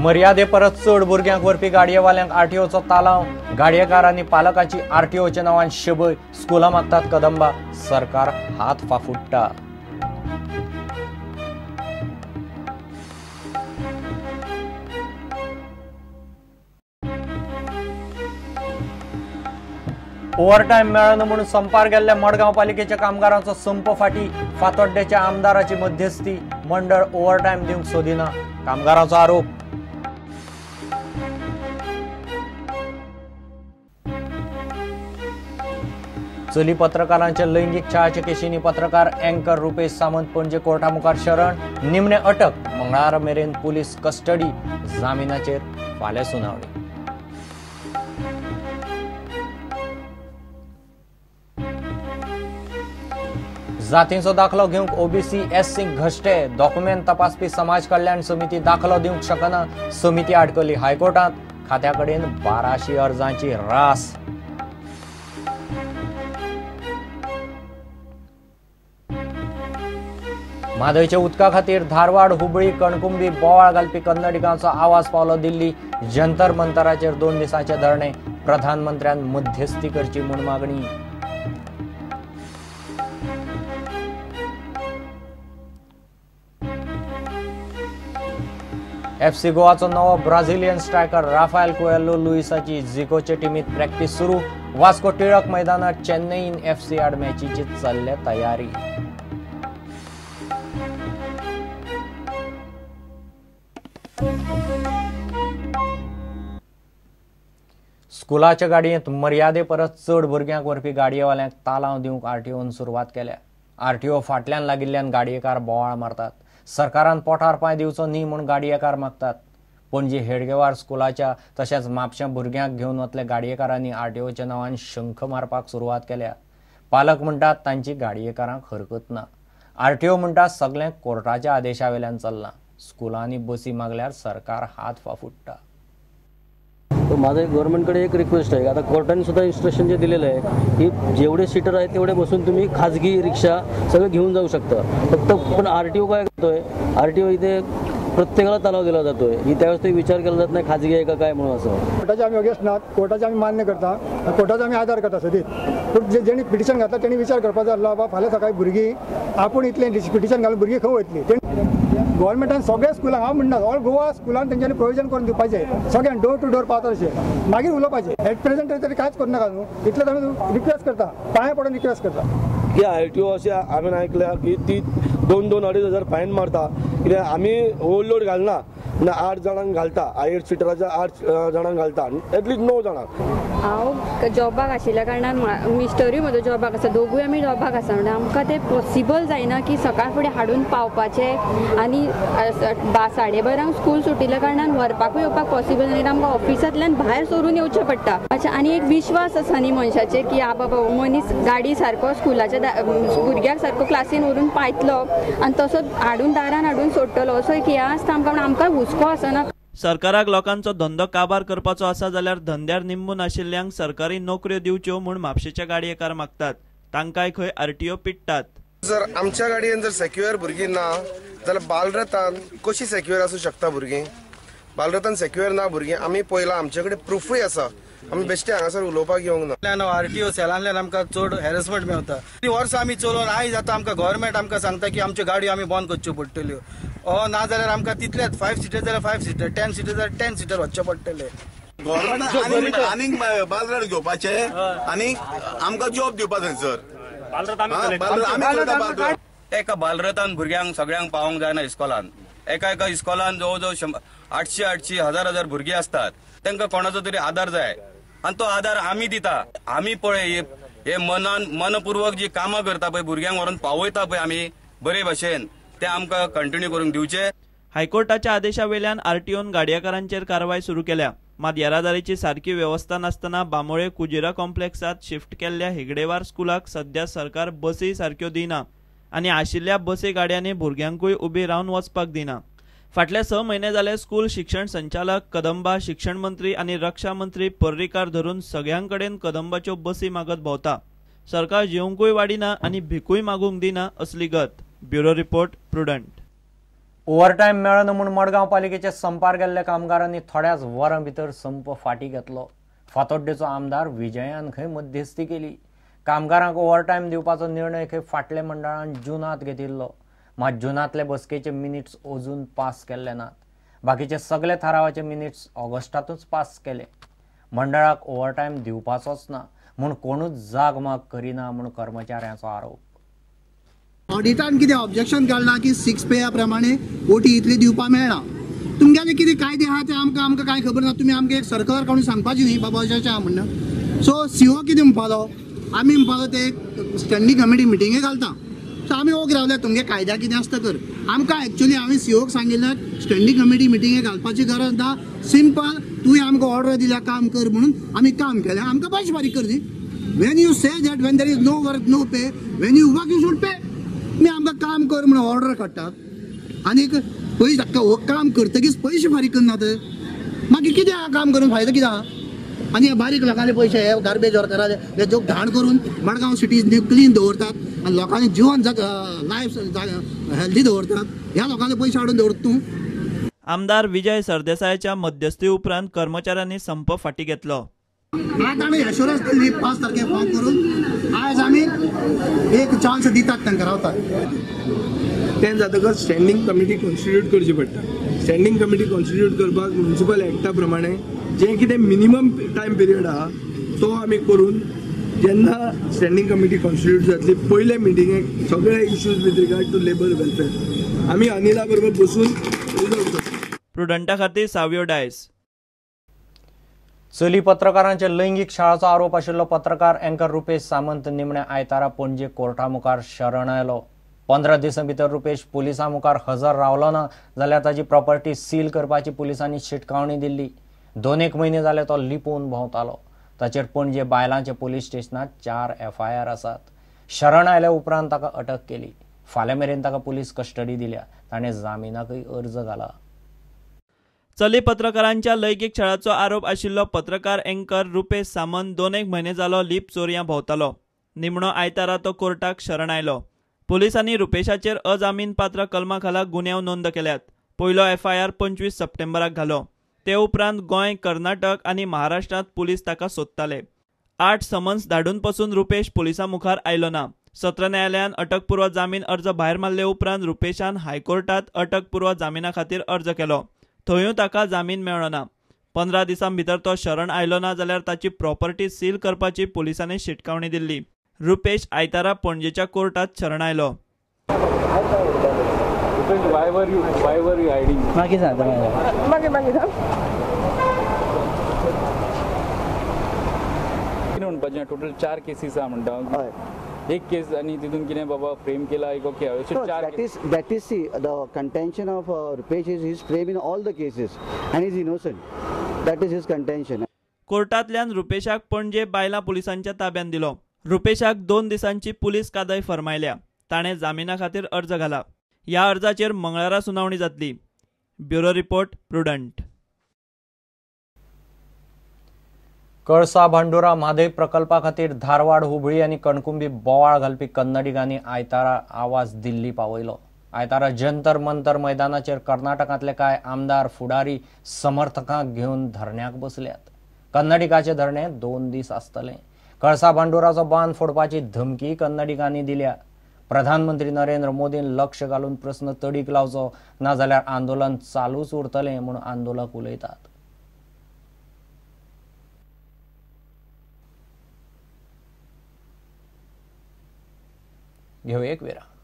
मर्यादे परस चड भुरग्यांक व्हरपी गाडयेवाल्यांक आरटीओचो तालांव. गाडयेकार आनी पालकांची आरटीओच्या नांवान शबय. स्कुलां मागतात कदंबा, सरकार हात फाफुडटा. ओव्हरटायम मेळना म्हणून संपार गेल्ल्या मडगांव पालिकेच्या कामगारांचो संप फाटी. फातोड्डेच्या आमदाराची मध्यस्थी. मंडळ ओव्हरटायम दिवंक सोदिना, कामगारांचो आरोप. चली पत्रकारांच्या लैंगिक छळाच्या केशींनी पत्रकार अँकर रुपेश सामंत पणजे कोर्टा मुखार शरण. निमणे अटक. मंगळारा मेरेन पुलीस कस्टडी. जामिनाचेर फाल्यां सुनावणी. जातींचो दाखलो घेवंक ओबीसी एससी घश्टे. डॉक्युमेंट तपासपी समाज कल्याण समिती दाखलो दिवंक शकना. समिती आडकली हायकोर्टांत. खात्या कडेन 1200 अर्जांची रास. म्हादयच्या उदका खातीर धारवाड, हुबळी, कणकुंबी बोवाळ घालपी कन्नडिगांचो आवाज पावलो दिल्ली. जंतर मंतराचेर 2 दिसांचे धरणे. प्रधानमंत्र्यान मध्यस्थी करची म्हूण मागणी. एफसी गोवाचो नवो ब्राझिलियन स्ट्रायकर राफायल कुएलो लुईसाची झिकोचे टिमीत प्रॅक्टीस सुरू. वास्को टिळक मैदानात चेन्नईन एफसी आड मॅचीची चल्ल्या तयारी. स्कुलाच्या गाडयेंत मर्यादे परस चड भुरग्यांक व्हरपी गाडयेवाल्यांक तालांव दिवंक आरटीओन सुरवात केल्या. आरटीओ फाटल्यान लागिल्ल्यान गाडयेकार बोवाळ मारतात. सरकारान पोटार पांय दिवचो न्ही म्हूण गाडयेकार मागतात. पणजी हेडगेवार स्कुलाच्या तशेंच म्हापश्यां भुरग्यांक घेवन वतले गाडयेकारांनी आरटीओच्या नांवान शंख मारपाक सुरवात केल्या. पालक म्हणटात तांची गाडयेकारांक हरकत ना. आरटीओ म्हणटा सगळें कोर्टाच्या आदेशा वेल्यान चल्लां. स्कुलांनी बसी मागल्यार सरकार हात फाफुडटा. तर माझं एक गव्हर्नमेंटकडे एक रिक्वेस्ट आहे. आता कोर्टाने सुद्धा इन्स्ट्रक्शन जे दिलेलं आहे की जेवढे सीटर आहेत तेवढे बसून तुम्ही खाजगी रिक्षा सगळं घेऊन जाऊ शकता. फक्त पण आरटीओ काय करतोय, आरटीओ इथे प्रत्येकाला तलाव दिला जातोय की त्यावेळेस ते विचार केला जात नाही खाजगी आहे का काय म्हणून. असं कोर्टाचे आम्ही अगेन्स्ट ना, कोर्टाचे आम्ही मान्य करता, कोर्टाचो आमी आदार करता सदीत. पूण जे जेणी पिटिशन घातला तेणी विचार करपाचो आसलो बाबा फाल्यां सकाळी भुरगीं आपूण इतलें पिटिशन घालून भुरगीं खंय वयतली. गव्हर्मेंटान सगळ्या स्कुलांक, हांव म्हणना ऑल गोवा स्कुलान तेंच्यांनी प्रोविजन करून दिवपाचें, सगळ्यांक डोर टू डोर पावता तशें मागीर उलोवपाचें. एट प्रेझेंट तरी कांयच करूं नाका न्हू, इतलें आमी रिक्वेस्ट करता, पांय पडून रिक्वेस्ट करता. की आरटीओ अशें हांवें आयकल्या की ती 2-2 अडीच हजार फायन मारता. कित्याक आमी ओवरलोड घालना ना, 8 जाणांक घालता, 8 सिटराच्या 8 जाणांक घालता, एटलिस्ट 9 जाणांक. हांव जॉबाक आशिल्ल्या कारणान मिस्टरूय म्हजो जॉबाक आसा, दोगूय आमी जॉबाक आसा, म्हणल्यार आमकां तें पॉसिबल जायना की सकाळ फुडें हाडून पावपाचें आनी 12:30 स्कूल सुटिल्ल्या कारणान व्हरपाकूय येवपाक पॉसिबल जायना. आमकां ऑफिसांतल्यान भायर सरून येवचें पडटा. अच्छा, आनी एक विश्वास आसा न्ही मनशाचेर की आ बाबा हो मनीस गाडी सारको स्कुलाच्या भुरग्याक सारको क्लासीन व्हरून पायतलो आनी तसोच हाडून दारान हाडून सोडटलो, असो एक हें आसता आमकां. आमकां हुस्को आसना. सरकाराक लोकांचो धंदो काबार करपाचो आसा जाल्यार धंद्यार निंबून आशिल्ल्यांक सरकारी नोकऱ्यो दिवच्यो म्हूण म्हापशेच्या गाडयेकार मागतात. तांकांय खंय आरटीओ पिडटात. जर आमच्या गाडयेन जर सेक्युअर भुरगीं ना जाल्यार बालरथान कशी सेक्युअर आसूं शकता भुरगीं? बालरथान सेक्युअर ना भुरगीं. आमी पळयलां, आमचे कडेन प्रुफूय आसा. आमी बेश्टे हांगासर उलोवपाक येवंक ना. आरटीओ सेलांतल्यान आमकां चड हॅरेसमेंट मेळटा. 3 वर्सां आमी चलोवन आयज आतां आमकां गव्हर्मेंट आमकां सांगता की आमच्यो गाडयो आमी बंद करच्यो पडटल्यो, ना जाल्यार आमकां तितलेच 5 सिटर जाल्यार 5 सिटर, 10 सिटर जाल्यार 10 सिटर वचचें पडटलें. गव्हर्मेंटान आनीक बालरथ घेवपाचे आनी आमकां जॉब दिवपा थंयसर. एका बालरथान भुरग्यांक सगळ्यांक पावोवंक जायना इस्कॉलान. एका एका इस्कॉलान जवळ जवळ 800-800, 1000-1000 भुरगीं आसतात. तांकां कोणाचो तरी आदार जाय आनी तो आदार आमी दिता. आमी पळय हे मनान मनपूर्वक जी कामां करता पळय, भुरग्यांक व्हरून पावयता पळय आमी बरे भशेन, ते आमकां कंटिन्यू करूंक दिवचे. हायकोर्टाच्या आदेशा वेल्यान आरटीओन गाडयेकारांचेर कारवाय सुरू केल्या. मात येरादारीची सारकी वेवस्था नासतना बांबोळे कुजिरा कॉम्प्लेक्सात शिफ्ट केल्ल्या हेगडेवार स्कुलाक सध्या सरकार बसी सारक्यो दिना आनी आशिल्ल्या बसी गाडयांनी भुरग्यांकूय उबी रावन वचपाक दिना. फाटले 6 म्हयने जाले स्कूल शिक्षण संचालक, कदंबा, शिक्षण मंत्री आनी रक्षा मंत्री पर्रीकार धरून सगळ्यां कडेन कदंबाच्यो बसी मागत भोंवता. सरकार जेवंकूय वाडिना आनी भिकूय मागूंक दिना असली गत. Bureau report, Prudent. ओव्हरटायम मेळना म्हूण मडगांव पालिकेचे संपार गेल्ल्या कामगारांनी थोड्याच वरां भितर संप फाटी घेतलो. फातोड्डेचो आमदार विजयान खंय मध्यस्थी केली. कामगारांक ओव्हरटायम दिवपाचो निर्णय खंय फाटल्या मंडळान जुनांत घेतिल्लो. मात जुनांतले बसकेचे मिनिट्स अजून पास केल्ले नात. बाकीचे सगळे थारावाचे मिनिट्स ऑगस्टातूच पास केले. मंडळाक ओव्हरटायम दिवपाचोच ना म्हूण कोणूच जागमाग करिना म्हूण कर्मचाऱ्यांचो आरोप. ऑडिटान कितें ऑब्जेक्शन काडलां की 6 पेया प्रमाणे ओटी इतली दिवपा मेळना. तुमगेले कितें कायदे आहा ते आमकां आमकां कांय खबर ना. तुमी आमकां एक सरकार काडून सांगपाची न्ही बाबा अशें अशें आहा म्हणून. सो सीओ कितें म्हणपालो, आमी म्हणपालो ते एक स्टँडींग कमिटी मिटिंगे घालता. सो आमी ओगी रावले, तुमगे कायद्या कितें आसता कर. आमकां एक्चुअली हांवें सीओक सांगिल्लें स्टँडींग कमिटी मिटिंगे घालपाची गरज ना, सिंपल तुवें आमकां ऑर्डर दिल्या काम कर म्हणून आमी काम केलें, आमकां पयशे फारीक कर न्ही. When you say that when there is no work no pay, when you work you should pay. तुमी आमकां काम कर म्हणून ऑर्डर काडटात आनीक पयशे हो काम करतकीच पयशे फारीक करनात, मागीर कितें आहा काम करून फायदो कितें आहा? आनी हे बारीक लोकांले पयशे हे गार्बेज वर्कराले हे जो घाण करून मडगांव सिटी क्लीन दवरतात आनी लोकांनी जिवन लायफ हेल्दी दवरतात, ह्या लोकांले पयशे हाडून दवरता तूं. आमदार विजय सरदेसायाच्या मध्यस्थी उपरांत कर्मचाऱ्यांनी संप फाटी घेतलो. आतां आमी एश्योरन्स दिल्ली 5 तारखेक फॉर्म करून आयज आमी एक चान्स दितात तांकां रावतात. तें जातकच स्टँडींग कमिटी कॉन्स्टिट्यूट करची पडटा. स्टँडींग कमिटी कॉन्स्टिट्यूट करपाक म्युनिसिपल एक्टा प्रमाणे जें कितें मिनिमम टायम पिरियड आहा तो आमी करून जेन्ना स्टँडींग कमिटी कॉन्स्टिट्यूट जातली पयले मिटिंगेक सगळे issues with regard to labour welfare आमी अनिला बरोबर बसून रिजॉल्व करतले. प्रुडंटा खातीर सावियो डायस. चली पत्रकारांचे लैंगीक छळाचो आरोप आशिल्लो पत्रकार अँकर रुपेश सामंत निमण्या आयतारा पणजे कोर्टा मुखार शरण आयलो. 15 दिसां भितर रुपेश पुलिसां मुखार हजर रावलो ना जाल्यार ताची प्रॉपर्टी सील करपाची पुलिसांनी शिटकावणी दिल्ली. 2-1 म्हयने जाले तो लिपून भोंवतालो. ताचेर पणजे बायलांचे पुलीस स्टेशनांत 4 FIR आसात. शरण आयल्या उपरांत ताका अटक केली. फाल्यां मेरेन ताका पुलीस कस्टडी दिल्या. ताणें जामिनाकय अर्ज घाला. चली पत्रकारांच्या लैंगीक छळाचो आरोप आशिल्लो पत्रकार अँकर रुपेश सामंत 2-1 म्हयने जालो लीप चोरयां भोंवतालो. निमणो आयतारा तो कोर्टाक शरण आयलो. पुलिसांनी रुपेशाचेर अजामीन पात्र कलमा खाला गुन्यांव नोंद केल्यात. पयलो FIR 25 सप्टेंबराक घालो. ते उपरांत गोंय, कर्नाटक आनी महाराष्ट्रांत पुलीस ताका सोदताले. 8 समन्स धाडून पसून रुपेश पुलिसां मुखार आयलो ना. सत्र न्यायालयान अटकपूर्व जामीन अर्ज भायर मारले उपरांत रुपेशान हायकोर्टांत अटकपूर्व जामिना खातीर अर्ज केलो. थंयूय ताका जामीन मेळ्ळो ना. 15 दिसां भितर तो शरण आयलो ना जाल्यार ताची प्रॉपर्टी सील करपाची पुलिसांनी शिटकावणी दिल्ली. रुपेश आयतारा पणजेच्या कोर्टात शरण आयलो. म्हणपाचें टोटल 4 केसीस आहा म्हणटा. एक केस आनी तितून कितें बाबा फ्रेम केला एक okay. That is see the contention of Rupesh is his frame in all the cases and is innocent. That is his contention. कोर्टांतल्यान रुपेशाक Panaji बायलां पुलिसांच्या ताब्यात दिलो. रुपेशाक 2 दिसांची पुलीस कादय फर्मायल्या. ताणें जामिना खातीर अर्ज घाला. ह्या अर्जाचेर मंगळारा सुनावणी जातली. Bureau report, Prudent. Kalasa Bhandura Mhadei प्रकल्पा खातीर धारवाड, हुबळी आनी कणकुंबी बोवाळ घालपी कन्नडिगांनी आयतारा आवाज दिल्ली पावयलो. आयतारा जंतर मंतर मैदानाचेर कर्नाटकांतले कांय आमदार, फुडारी समर्थकांक घेवन धरण्याक बसल्यात. कन्नडिगाचे धरणे 2 दीस आसतले. कळसा भांडुराचो बांद फोडपाची धमकी कन्नडिगांनी दिल्या. प्रधानमंत्री नरेंद्र मोदीन लक्ष घालून प्रस्न तडीक लावचो नाजाल्यार आंदोलन चालूच उरतलें म्हूण आंदोलक उलयतात. घेवया एक विराम.